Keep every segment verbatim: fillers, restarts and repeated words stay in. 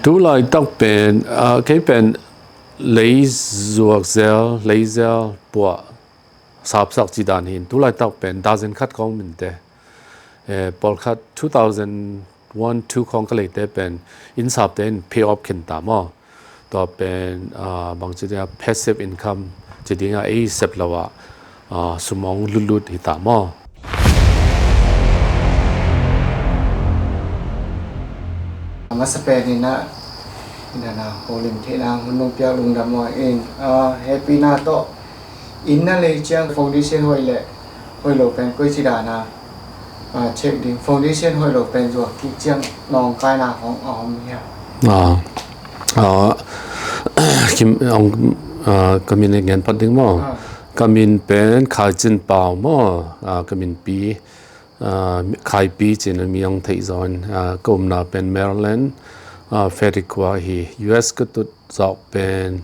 Tu laitak pen, ah, kei pen lei zuak zel, lei zel puah sapsak ci dan hin, tu laitak pen dazen khat khawng min te. Eh, pawlkhat two thousand one, two khawng ka leite pen inn sapte in pay off khin ta maw. Tua pen, ah, bangci dia passive income ci dinga ei sep lo ah, ah, sum hong lutlut hi ta maw. A masa pen in ah, in ah na, holim theihna hun nong piak lungdam maw in, ah, hehpihna tawh inn na lei ciang foundation hoih le hoih lo pen koi ci dana, ah, check ding. Foundation hoih lo pen zuak kik ciang nawngkaina hong a om hiam? Ah, ah, kim, ong, ah, ka min ngen phat ding maw? Ah. Ka min pen Khai Cin Pau maw? Ah, ka min pi, ah, Khai Pi cin mi ong theih zaw in, ah, ka umna pen Maryland, ah, Frederick khua hi. U S ka tut zawh pen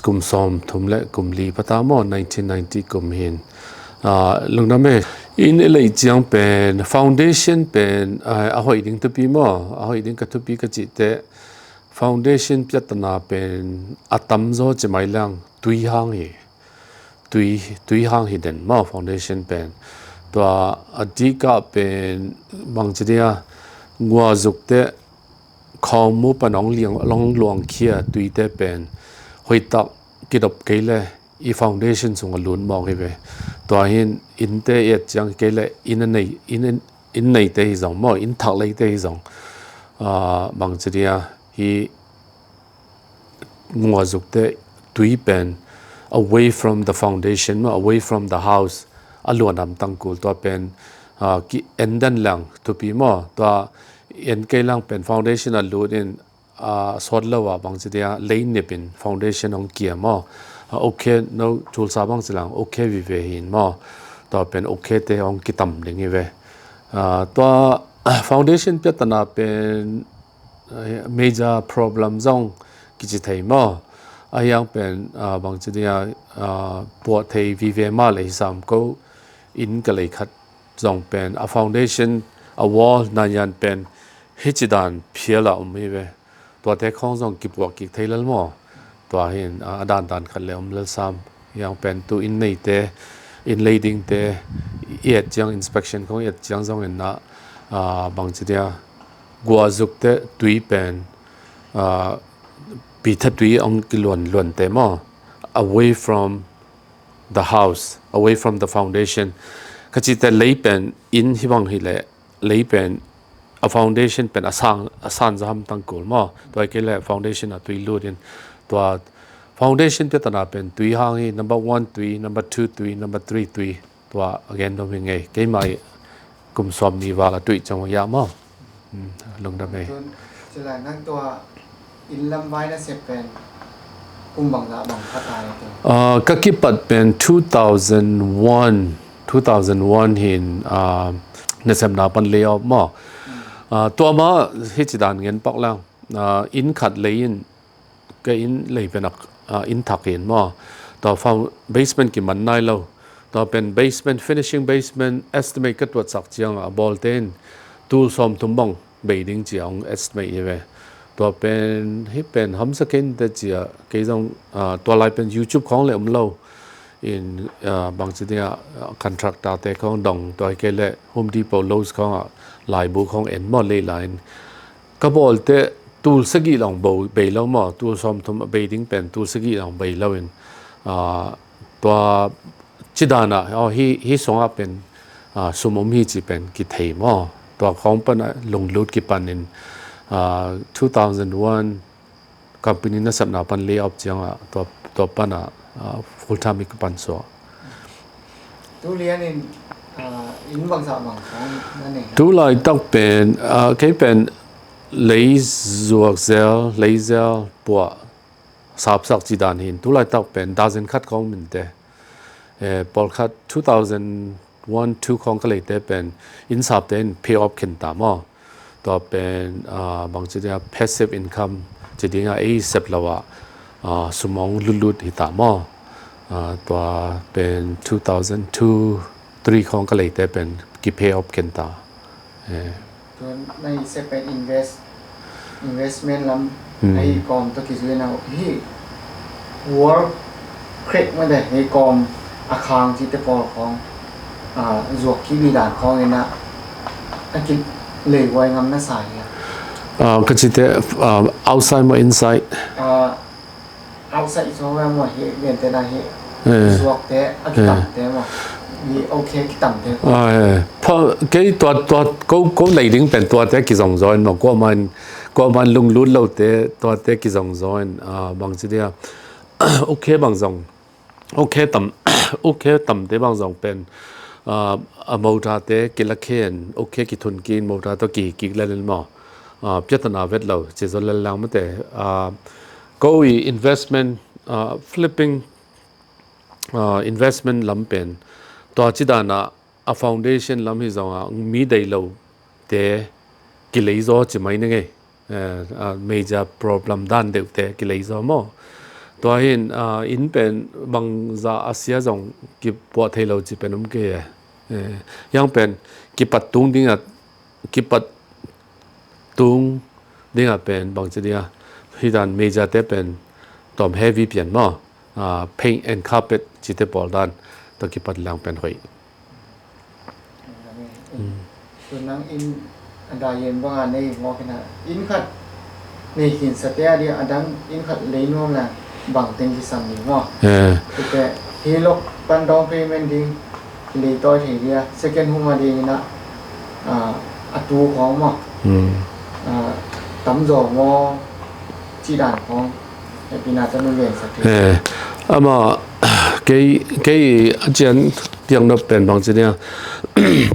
kum sawm thum le kum li pata maw, nineteen ninety kum hin. Ah, lungdam e, inn i lei ciang pen foundation pen, ah, a hoih ding thupi maw, a hoih ding ka thupi ka cih teh foundation piatana pen a tamzaw ci mai lang tui hang hi. Tui, tui hang hi den maw foundation pen. Tua a dikah pen bangci dia, nguazuk teh khawngmu pan hong liang, hong luangkhia tuite pen hoihtak kidop kei le i foundation sung a lut mawk hi ve. Tua hin innte i et ciang kei le inn a nei, inn, inn neite hi zong maw, inn thak leite hi zong, ah, bangci dia hi nguazuk teh tui pen away from the foundation maw, away from the house a luan hamtang kul. Tua pen, ah, ki en den lang thupi maw. Tua en kei lang pen foundation a lut in, ah, sawt lo ah bangci dia lei nip in foundation hong kia maw. Ah, okay, no tulsa bangci lang okay vive hin maw. Tua pen okay te hong kitam ding hi ve. Ah, tua, ah, foundation piatana pen, ah, major problem zong kici thei maw. A hiang pen, ah, bangci dia, ah, puah thei vive mah le hi sam ko, inn ka lei khat zong pen a foundation, a wall nanyan pen hici dan phial a om hi ve. Tuate khawng zong kipuah kik thei lel maw. Tua hin, ah, a dandan khat le om lel sam. Hiang pen tu inn neite, inn lei dingte i et ciang, inspection khawng i et ciang zong in ah, ah, bangci dia, nguazuk teh tui pen, ah, pitha tui hong kiluan luante maw, away from the house, away from the foundation. Ka cih teh lei pen inn hi bang hi le lei pen a foundation pen a sang, a san zaw hamtang kul maw. Tua hi kei le foundation a tui lut in, tua foundation piatana pen tui hang hi, number one tui, number two tui, number three tui, tua a gen dom hi ngei. Keimah i kum sawm ni val a tuih ciang a hiah maw. Hmm, lungdam e. Tun, ci lai nang tua inn lam vai na sep pen kum bangzah bang pha tai tu? Ah, ka kipat pen two thousand one, two thousand one hin, ah, nasepna pan lay off maw. Hmm. Ah, tua mah hici dan ngen pak lang. Ah, inn khat lei in, ka inn lei pen a, ah, inn thak hi in maw. Tua found-, basement kiman nai lo. Tua pen basement, finishing basement estimate ka tuatsak ciang a bawlte in tul sawmthum bang bei ding ci a hong estimate hi ve. Tua pen, hih pen hamsa kei inteh ci a, kei zong, ah, tua lai pen YouTube khawng le om lo. In, ah, bangci dia, ah, contractor te khawng dong, tua hi kei le Home Depot, Lowe's khawng ah laibu khawng en maw lei lai in. Ka bawl teh tul sagih long bo-, bei lo maw, tul sawmthum a bei ding pen tul sagih long bei lo in, ah, tua ci dan ah, oh, hih, hih sungah pen, ah, sum om hi ci pen kithei maw. Tua khawng pan ah lunglut kipan in, ah, two thousand one company nasepna pan lay off ciang ah, tua, tua pan ah, ah, full time i kipan suak. Tu lian in, ah, inn bangzah bang khawng na nei? Tu laitak pen, ah, kei pen lei zuak zel, lei zel puah sapsak ci dan hin, tu laitak pen dazen khat khawng min te. Eh, pawlkhat two thousand one, two khawng ka leite pen inn sapte in pay off khin ta maw. Tua pen, ah, bangci dia passive income ci dinga ei sep lo ah, ah, sum hong lutlut hi ta maw. Ah, tua pen two thousand two, three khawng ka leite pen ki pay off khin ta. Eh. Tua na i sep pen invest? Investment lam, hmm, ahi kawm tawh kizui na hi. World crack mah de, hi kawm a khang cite pawl khawng, ah, zuak kik dih dan khawng in ah, a kileihhuai ngam na sa hi a. Ah, ka cite, ah, outside maw inside? Ah, outside is over maw, hi liante na hi. Eh. Zuakte, a kitamte maw. Hi okay kitamte. Ah, eh. Pha, kei tua, tua, ko, ko lei ding pen tuate kizong zaw in maw, kuaman, kuaman lunglut lote, tuate kizong zaw in, ah, bangci dia. Okay bang zong. Okay tam, okay tamte bang zong pen, ah, a motate kilakhen, okay kithun kin mota tawh kikik lel in maw. Ah, piatana vet lo, ci zaw lel lang mate. Ah, ko i investment, ah, flipping, ah, investment lam pen. Tua ci dana, a foundation lam hi zongah mi dei lote kilei zaw ci mai na ngei. Eh, ah, major problem dan deuhte kilei zaw maw. Tua hin, ah, inn pen bangza a sia zong kipuah thei lo ci pen um kei e. Eh, hiang pen kipat tung dingah, kipat tung dingah pen bangci dia. Hi dan major te pen tawm heavy pian maw. Ah, paint and carpet cite pawl dan tawh kipat lang pen hoih. Tun nang inn a dayen banga nei mawk in a, inn khat nei khin sate a dia, a dang inn khat lei nuam la bang teng kisam ni maw? Eh. Tute hi lok pan down payment ding lei tawi thei dia, second home a ding in a, ah, a tu khawng maw? Hmm. Ah, tamzaw maw? Ci dan khawng. Eh, ama, kei, kei a cian tiang nop pen bangci nia.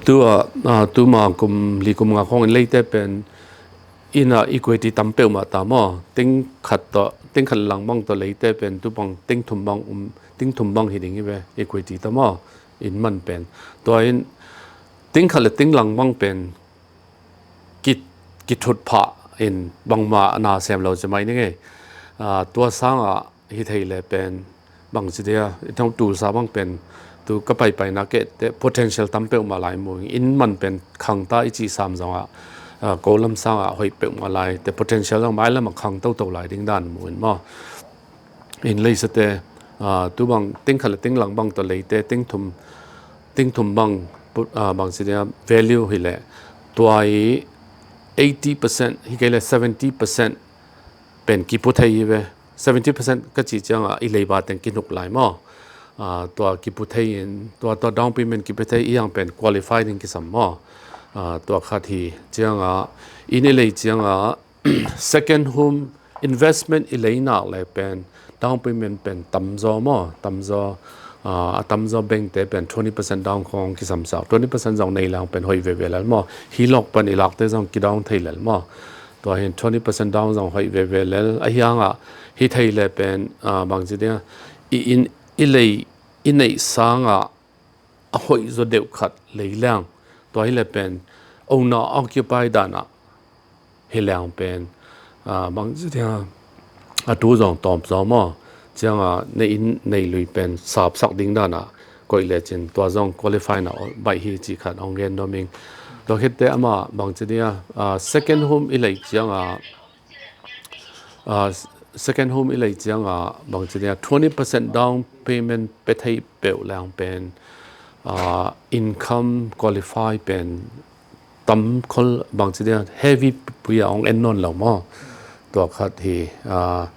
Tu a, ah, tuma kum li kum nga khawng in leite pen inn a equity tam peuhmah ta maw. Teng khat tawh, teng khat lang bang tawh leite pen tu bang teng thum bang um, teng thum bang hi ding hi ve equity ta maw. Inn man pen. Tua in teng khat le teng lang bang pen ki, kithut phah in bangmah a na sem lo ci mai ni ngei. Ah, tua sangah hi thei le pen bangci dia, i thong tulsa bang pen tu ka paipaina keh te potential tam peuhmah lai mu ing. Inn man pen khangta i cih sam zongah, ah, ko lam sangah hoih peuhmah lai te potential zong mailamah khang toto lai ding dan mu in maw. In leisate, ah, tu bang teng khat le teng lang bang tawh leite, teng thum, teng thum bang, pu-, ah, bangci dia value hi leh tua i eighty percent, hi kei le seventy percent pen kipu thei hi ve. Seventy percent ka cih ciangah i leiba teng kinuk lai maw. Ah, tua kipu thei in, tua, tua down payment kipu thei i ang pen qualify ding kisam maw. Ah, tua khat hi ciangah, inn i lei ciangah, second home investment i lei nak le pen down payment pen tamzaw maw, tamzaw, ah, a tamzaw bank te pen twenty percent down khawng kisam sa, twenty percent zong nei lang pen hoih veve lel maw, hi lok pan i lakte zong kidown thei lel maw. Tua hin twenty percent down zong hoih veve lel, a hiangah hi thei le pen, ah, bangci dia, i inn, i lei, i neih sangah a hoih zaw deuh khat lei leng. Tua hi le pen owner occupy danah hi leng pen, ah, bangci dia, a tu zong tawm zaw maw. Ciangah na inn neih lui pen sapsak ding danah koih lecin tua zong qualify na baih hi cih khat hong gen nuam ing. Tua khitte amah bangci dia, ah, second home i lei ciangah, ah, second home i lei ciangah bangci dia twenty percent down payment pe thei peuh leng pen, ah, income qualify pen tam khol bangci dia heavy pui a hong en nawn lo maw. Tua khat hi, ah,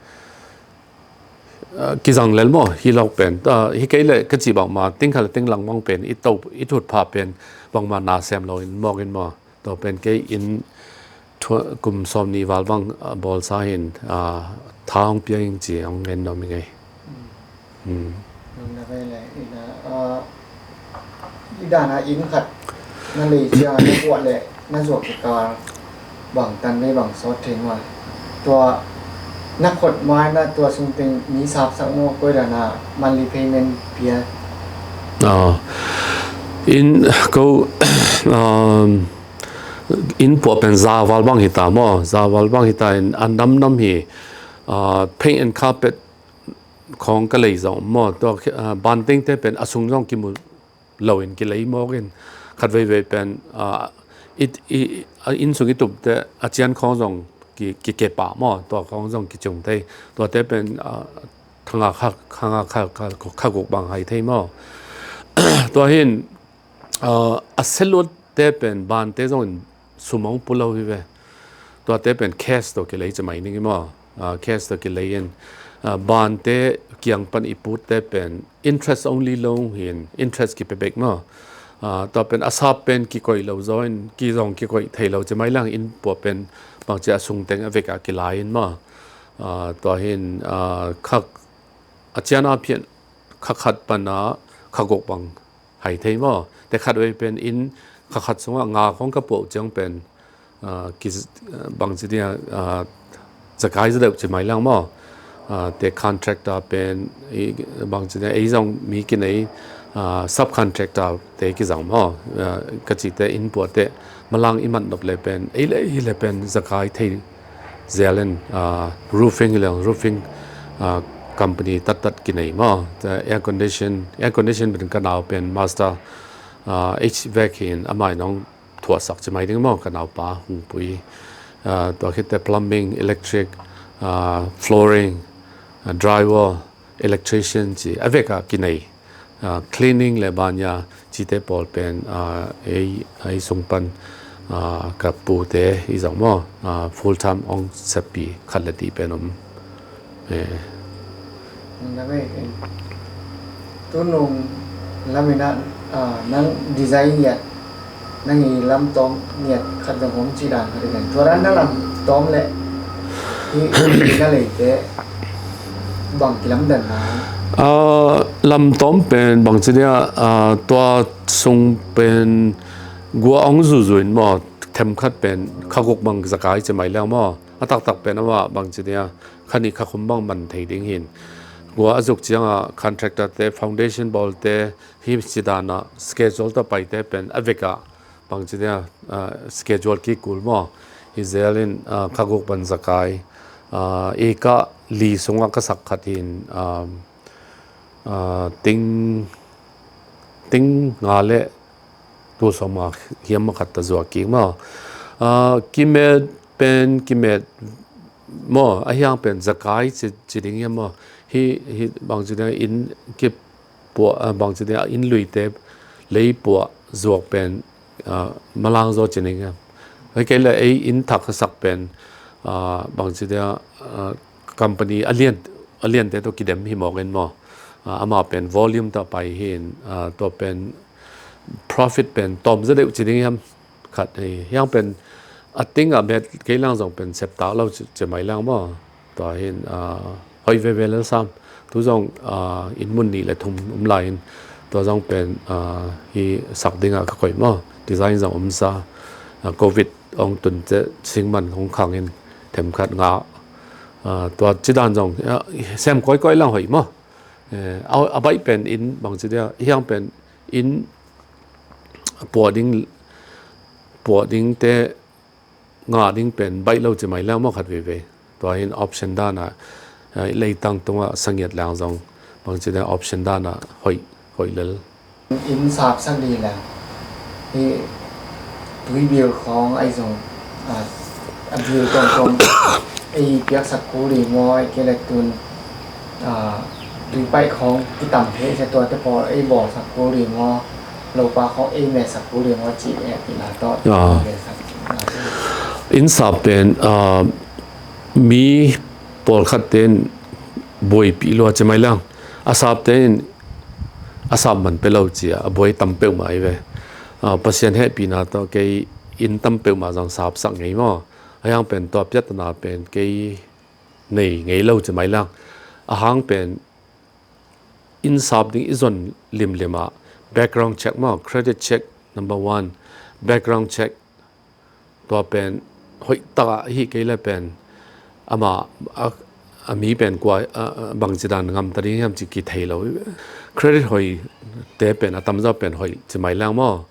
ah, kizang lel maw, hi lok pen. Ah, hi kei le ka cih bangma, teng khat le teng lang bang pen, i to, i thut pha pen, bangma na sem lo in mawk in maw. Tua pen kei in thua, kum sawm nih val bang, ah, bawlsa hin, ah, tha hong pia ing ci hong gen nuam ing ei. Hmm. Nang na vei le, ina, ah, i dana inn khat na lei cia na kuat le na zuak kikal bang tan vei bang sawt thei maw. Tua na khot mai na tua sung teng mi sapsak maw, koi dana monthly payment pia. Ah. In ko, um, in puah pen za val bang hita maw, za val bang hita in a namnam hi, ah, paint and carpet khawng ka lei zong maw, tua, ah, bantengte pen a sung zong kimu lo in kilei mawk in khat veivei pen, ah, i, i, a inn sung i tupte a cian khawng zong ki, kikep pah maw, tua khawng zong kicing thei. Tuate pen, ah, kha nga kha, kha nga kha, kha, kha guk bang hai thei maw. Tua hi in, ah, a seluatte pen bante zong in sum hong pua lo hi ve. Tuate pen cash tawh kilei ci mai ning hi maw. Ah, cash tawh kilei in, ah, bante kiang pan i putte pen interest only loan hi in, interest kipia bek maw. Ah, tua pen a sap pen kikoih lo zaw in, ki zong kikoih thei lo ci mai lang, inn puah pen bangci a sungteng a vek a kilai in maw. Ah, tua hi in, ah, kha, a ciang a phiat kha khat pan a kha guk bang hai thei maw. Te khat vei pen inn kha khat sungah nga khawng ka puah uh ciang pen, ah, ki, ah, bangci ding a, ah, zakai zaw deuh ci mai lang maw. Ah, te contractor pen, i, bangci ding a, ei zong mi kinei, ah, subcontractor te kizang maw. Ah, ka cihte inn puahte malang i mat nop le pen, ei le, ei le pen zakai thei zel in, ah, roofing hi leng, roofing, ah, company tattat kinei maw. Te air condition, air condition pen ka nau pen master, ah, H vac hi in, amah in hong thuahsak ci mai ding maw, ka naupa Hungpui. Ah, tua khit teh plumbing, electric, ah, flooring, ah, drywall, electrician ci a vek a kinei. Ah, cleaning le banya cite pawl pen, ah, ei, ei sung pan, ah, ka pute i zong maw, ah, full time hong seppi khat le ti pen om. Eh. Nang eh, tu nung lam in ah, ah, nang design ngiat, nang i lam tawm ngiat khat zong om ci dan khat i ven. Tua dan na lam tawm le hi, hi na leite bang kilamdan na. Ah, lam tawm pen bangci dia, ah, tua sung pen gua hong zuzu in maw, themkhat pen kha guk bang zakai ci mai leng maw. A taktak pen amah bangci dia, kha nih kha khum bang man thei ding hi in. Gua a zuk ciang a contractor te, foundation bawl te, hi ci dan a schedule tawh paite pen a vek a bangci dia, ah, schedule kikul maw. Hi zel in, ah, kha guk bang zakai, ah, acre li sung a ka sak khat hi in, ah, ah, ting, ting nga le tul sawm nga hiam a khat ta zuak kik maw. Ah, kimet pen kimet maw, a hiang pen zakai ci, ci ding hiam maw. Hi, hi bangci dia inn kipuah, ah, bangci dia inn luite lei puah zuak pen, ah, malang zaw ci ding hiam. Hei kei le ei inn thak ka sak pen, ah, bangci dia, ah, company a lian, a liante tawh kidem hi mawk in maw. Ah, amah pen volume tawh pai hi in, ah, tua pen profit pen tawm zaw deuh ci ding hiam. Khat hi, hiang pen a ting a met kei lang zong pen sep tak lo ci, ci mai lang maw. Tua hi in, ah, hoih veve lel sam. Tu zong, ah, inn mun nih le thum om lai in, tua zong pen, ah, hi sak ding a ka koih maw. Design zong om sa, ah, covid hong tun ciang singman hong khang in themkhat ngah. Ah, tua ci dan zong, ah, sem kawikawi lang hoih maw. Eh, a, a baih pen inn bangci dia, hiang pen inn puah ding, puah dingte ngah ding pen baih lo ci mai leng maw khat veivei. Tua hi in option dan a, eh, leitang tungah sa ngiat leng zong bangci dia option dan a hoih, hoih lel. Inn sapsak ding leng hi, tui bill khawng ahi zong, ah, a bill tuamtuam ei piaksak kul ding maw, ahih kei leh tun, ah, tui paih khawng kitam thei sia, tuate pawl ei bawlsak kul ding maw, lopa khawng ei metsak kul ding maw cih hehpihna tawh, ah, inn sap pen, ah, mi pawlkhatte in buaipih lua ci mai leng. A sapte in a sap man pia lo ci a, a buai tam peuhmah hi ve. Ah, Pasian hehpihna tawh kei inn tam peuhmah zong sapsak ngei maw. A hiang pen tua piatana pen kei nei ngei lo ci mai leng. A hang pen inn sap ding i zon limlim ah background check maw, credit check number one, background check, tua pen hoih tak a hi kei le pen amah a, a mi pen kua, a, a bangci dan ngam ta ding hiam ci kithei lo. Credit hoihte pen a tamzaw pen hoih ci mai leng maw.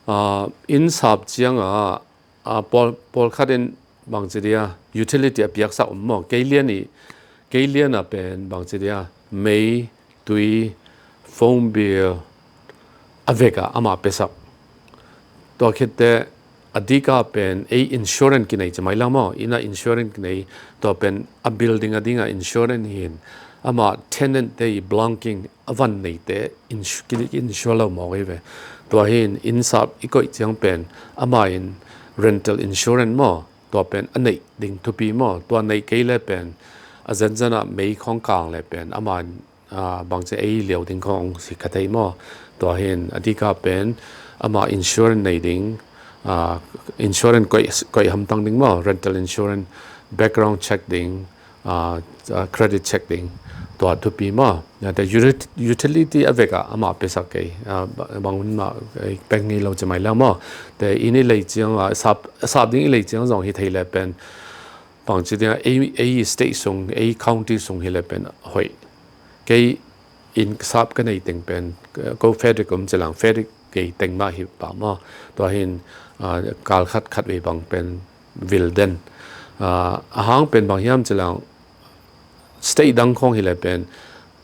Ah, inn sap ciang a, ah, pawl, pawlkhat in bangci dia utility a piaksak om maw. Kei lian i, kei lian a pen bangci dia mei, tui, phone bill a vek a amah piasak. Tua khit teh A dika pen ei insurance kinei ci mai lang maw, inn ah insurance kinei, tua pen a building a dinga insurance hi in, ama tenant te i blanking a van neite insu-, ki insure lo mawk hi ve. Tua hi in inn sap i koih ciang pen ama in rental insurance maw, tua pen a neih ding thupi maw, tua neih kei le pen a zenzen ah mei khawng kang le pen ama in, aa, bangci ei liau ding khawng si kha thei maw. Tua hi in a dika pen ama insurance nei ding, aa, insurance koih, koih hamtang ding maw, rental insurance, background check ding, aa, aa, credit check ding, tua thupi maw. Te uti-, utility a vek ah ama piasak kei, aa, ba-, bang hun mah ei peng ngei lo ci mai lang maw. Te inn i lei ciang, aa, sap, sap ding i lei ciang zong hi thei le pen bangci dinga ei, ei state sung, ei county sung hi le pen hoih. Kei inn sap ka nei teng pen, ko Frederick om ci lang, Frederick kei teng mah hi pah maw. Tua hi in, aa, kal khat khat vei bang pen vil den. Aa, a hang pen bang hiam ci lang, state dang khawng hi le pen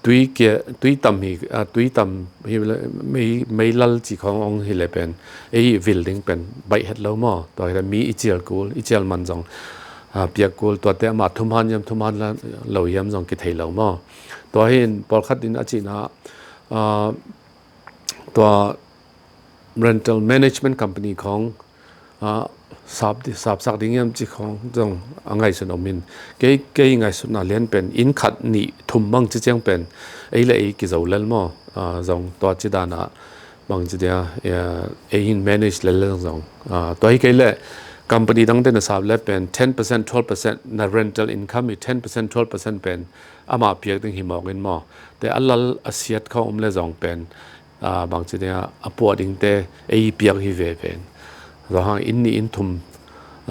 tui kia, tui tam hi, aa, tui tam hi le, mei, mei lal ci khawng ong hi le pen ei vil ding pen baih het lo maw. Tua hi le mi i cial kul, i cial man zong, aa, piak kul, tuate ama thum han hiam, thum han la-, lo hiam zong kithei lo maw. Tua hi in pawlkhat in a cihna, aa, tua rental management company khawng, aa, sap di-, sapsak ding hiam ci khawng zong a ngaihsun om in. Kei, kei ngaihsutna lian pen inn khat nih thum bang ci ciang pen ei le ei kizo lel maw. Aa, zong tua ci dan ah bangci dia, aa, ei in manage lel lel zong. Aa, tua hi kei le company dangte na sap le pen ten percent, twelve percent na rental income hi ten percent, twelve percent pen ama piak ding hi mawk in maw. Te a lal a siat khawng om le zong pen, aa, bangci dinga a puah dingte ei piak hi ve pen. Tua hang inn nih inn thum,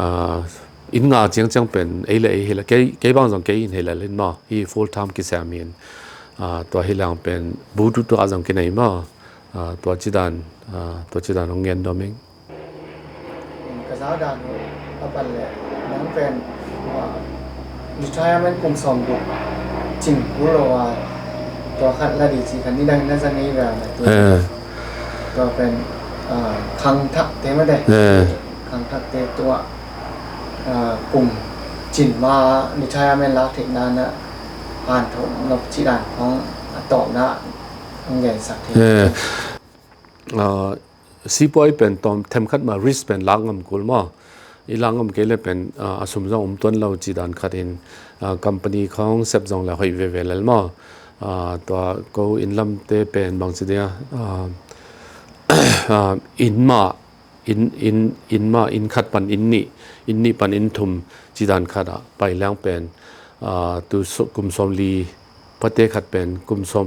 aa, inn nga ciangciang pen ei le ei hi le, kei, kei bang zong kei in hi le lin maw, hi full time kisem hi in, aa, tua hi lang pen bu tu tua zong kinei maw, aa, tua ci dan, aa, tua ci dan hong ngen dom ing. Ka za dan uh a pan le nang pen, ah, retirement kum sawm guk cin kul lo a, tua khat la di ci khan ni dang na za ngei ve a na tu. Eh. Tua pen, ah, khang thak te ma de. Eh. Khang thak te tua, ah, kum cin ma retirement lak theih na na han tho nop ci dan khong a tawp na ang gen sak thei. Eh. Ah, sipuai pen tawm themkhat mah risk pen lak ngam kul maw. I lak ngam kei le pen, ah, a sum zong om tuan lo ci dan khat in, ah, company khawng sep zong le hoih veve lel maw. Ah, tua ko inn lamte pen bangci dia, ah, ah, inn mah, inn, inn, inn mah, inn khat pan inn nih, inn nih pan inn thum ci dan khat ah pai leng pen, ah, tu su-, kum sawm li pate khat pen kum sawm,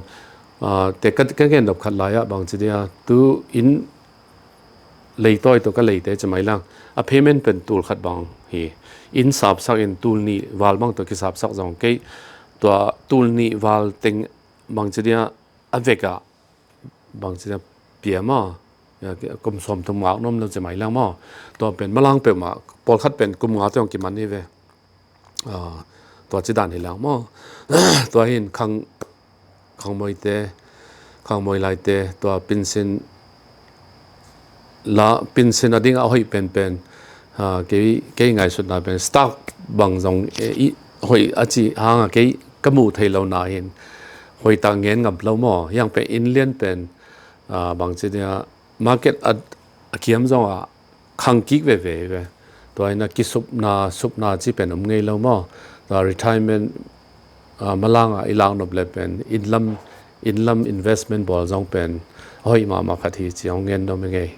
ah, te ka, ka ngen nop khat lai ah bangci dia, tu inn leitawi tawh ka leite ci mai lang. A payment pen tul khat bang hi. Inn sapsak in tul nih val bang tawh kisapsak zong kei. Tua tul nih val teng bangci dia a vek ah bangci dia pia maw. Kum sawm thum ngak nuam lo ci mai lang maw. Tua pen malang peuhmah pawlkhat pen kum nga tawh kiman hi ve. Ah, tua ci dan hi lang maw. Tua hin khang, khangmawite, khangmawi laite, tua pinsin la, pinsin a ding a hoih penpen, ah, kei, kei ngaihsutna pen stock bang zong, eh, i hoih a ci hang a kei ka muh thei lo na hin hoih tak ngen ngam lo maw. Hiang pen inn lian pen, ah, bangci dia market a, a kiam zong a khang kik veve hi ve. Tua ina kisupna, supna ci pen om ngei lo maw. Tua retirement, ah, malang ah i lak nop le pen inn lam, inn lam investment bawl zong pen a hoih mahmah khat hi ci hong ngen dom hi ngei.